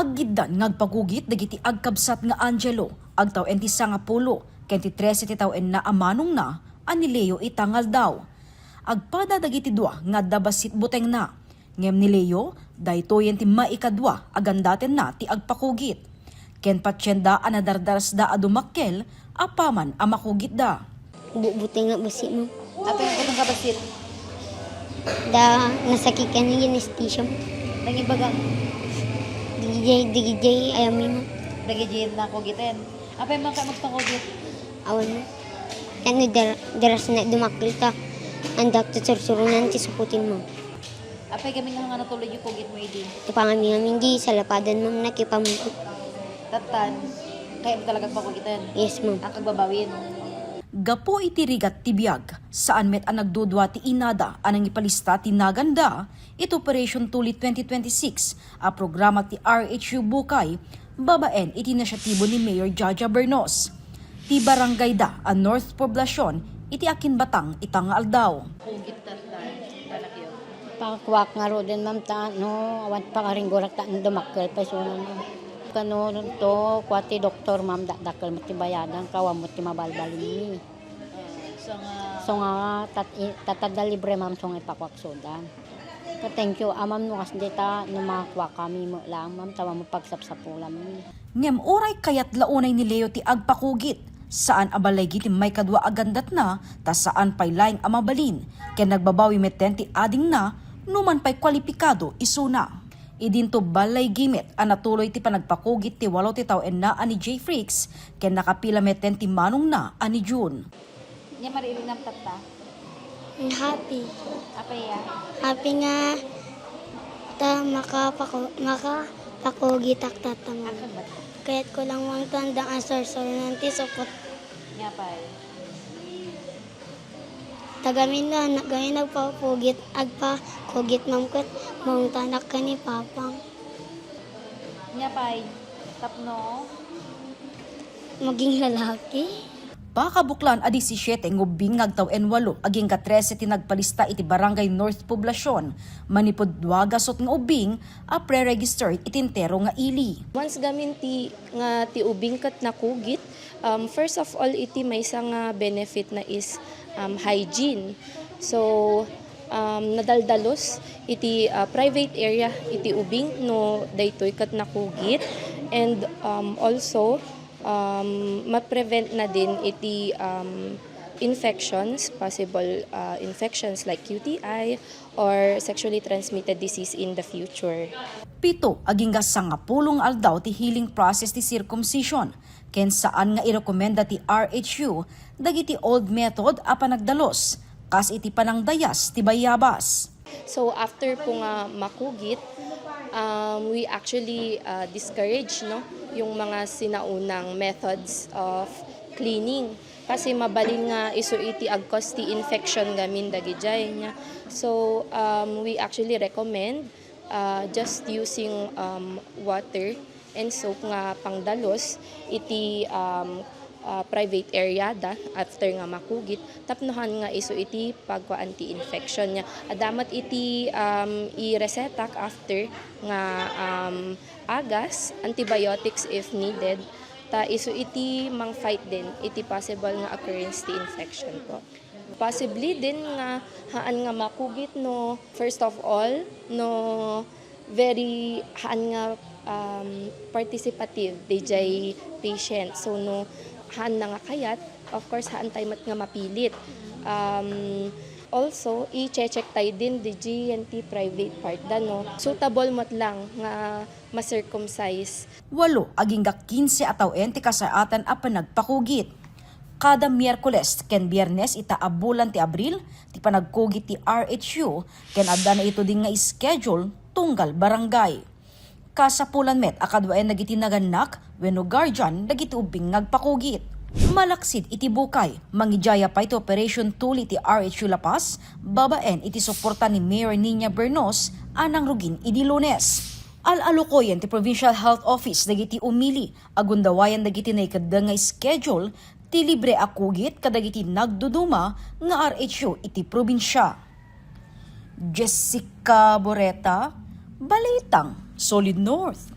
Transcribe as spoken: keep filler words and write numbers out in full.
Aggiddan nga agpakugit dagiti agkabsat nga Angelo, agtaw-en ti sangapulo ken ti trese ti taw-enna a manongna a ni Leo ita nga aldaw. Agpada dagiti dua nga adda bassit butengna, ngem ni Leo, daytoyen ti maikadua a gandatenna ti agpakugit. Ken patienda a nadardarasda a dumakkel apaman a makugitda. Bubuteng nga bassit, ma'am. Apay nga buteng nga bassit? Da, nasakit ka na yun, anesthesia mo. Nangibagam? Digijay, digijay, ayami mo. Digijay na kugiten. Apay man ka magpakugit? Awan mo. Yan, dar-, daras na dumakkel ka. Ang doktor sursurunan ti suputin mo. Apay kami nga nga natuloy yung kugit mo, idi? Ipangami-ngami, di salapadan, ma'am, nakipamukot. Tatan, kaya mo talaga pakugitan? Yes, ma'am. Ang kagbabawin? Gapu iti rigat ti biag, saan met a nagdudua ti inada a nangipalista ti naganda iti Operation Tulip twenty twenty-six a programa ti R H U Bukay, babaen iti inisyatibo ni Mayor Jaja Bernos. Ti barangayda a North Poblacion iti akinbatang ita nga aldaw. Kugit tatan, talakyo. Pakakuak nga ruden, ma'am, ta, no, awan pangaringgurak ta, no, dumakkel pa isu, ma'am. Kano, to, kua ti doktor, ma'am, dakdakkel mo ti bayadan, kawan mo ti mabalbalin mi. So nga, so nga, tat-, i-, tatadda libre, ma'am, so nga ipakuak sudan. Ka, thank you, ah, ma'am, no, kas dita, no, makakuak kami mo lang, ma'am, tawa mo pagsapsapulan mi. Ngem uray kayat la unay ni Leo ti agpakugit, saan a balaygi ti maikadua a gandatna, ta saan pay laeng a mabalin, ken nagbabawi metten ti adingna, numan pay kualipikado isuna. Idinto balaygi met a natuloy ti panagpakugit ti walo ti taw-enna a ni Jay Fricks, ken nakapila metten ti manongna a ni June. Nia, mariirinam tatta? Happy. Apay a? Happy nga ta makapako-, makapakugitak tatta, ma'am. Akan ba? Kayat ko lang, ma'am, tandang a sursurunan ti supot. Nia pay? Tagamin na, na, gamin nagpapugit, agpakugit, ma'am, ket maungtanak ken ni Papang. Nia pay? Tapno? Maging lalaki. Pakabuklan a disisiete nga ubbing nga agtaw-en walo agingga trese ti nagpalista iti Barangay North Poblacion, manipud dua gasut nga ubbing a pre-registered iti entero nga ili. Once gamin ti, nga ti ubbing ket nakugit, um, first of all, iti maysa nga benefit na is, um, hygiene. So, um, nadaldalos iti, uh, private area iti ubbing no daytoy ket nakugit. And, um, also, um, ma-prevent na din iti, um, infections, possible, uh, infections like U T I or sexually transmitted disease in the future. Pito agingga sangapulo nga aldaw ti healing process ti circumcision, ken saan nga irekomenda ti R H U dagiti old method a panagdalus, kas iti panangdayas ti bayabas. So, after po nga makugit, um, we actually, uh, discourage, no, yung mga sinaunang methods of cleaning. Kasi mabalin nga isu iti ag-cause ti infection gamin dagidiay nia. So, um, we actually recommend, uh, just using, um, water and soap nga pangdalus iti, um, ah, private area da after nga makugit, tapno han nga isu iti pagkuan ti infection nia. Adda met iti, um, i-resetak after nga, um, agas, antibiotics if needed, ta isu iti mang-fight din iti possible nga occurrence ti infection po. Possibly din nga haan nga makugit no, first of all, no very haan nga, um, participative daydiay patient. So, no haan na nga kayat, of course, haan tayo met nga mapilit. Um, also, i-check tayo din daydiay ti private part da, no? Suitable met lang nga ma-circumcise. Walo agingga kinse a tawen ti kasayaatan a panagpakugit. Kada Miyerkules ken Biyernes ita a bulan ti Abril ti panagkugit ti R H U ken adda na ituding nga schedule tunggal barangay. Kasapulan met a kaduaen dagiti nagannak wenno guardian dagiti ubbing nga agpakugit. Malaksid iti bukay, mangidiaya pay ti Operation Tuli ti R H U La Paz babaen iti suporta ni Mayor Nina Bernos a nangrugin idi Lunes. Al-alukoyen ti Provincial Health Office dagiti umili a gundawayan dagiti naikeddeng nga schedule ti libre a kugit kadagiti nagduduma nga R H U iti probinsia. Jessica Boreta, Balitang Solid North.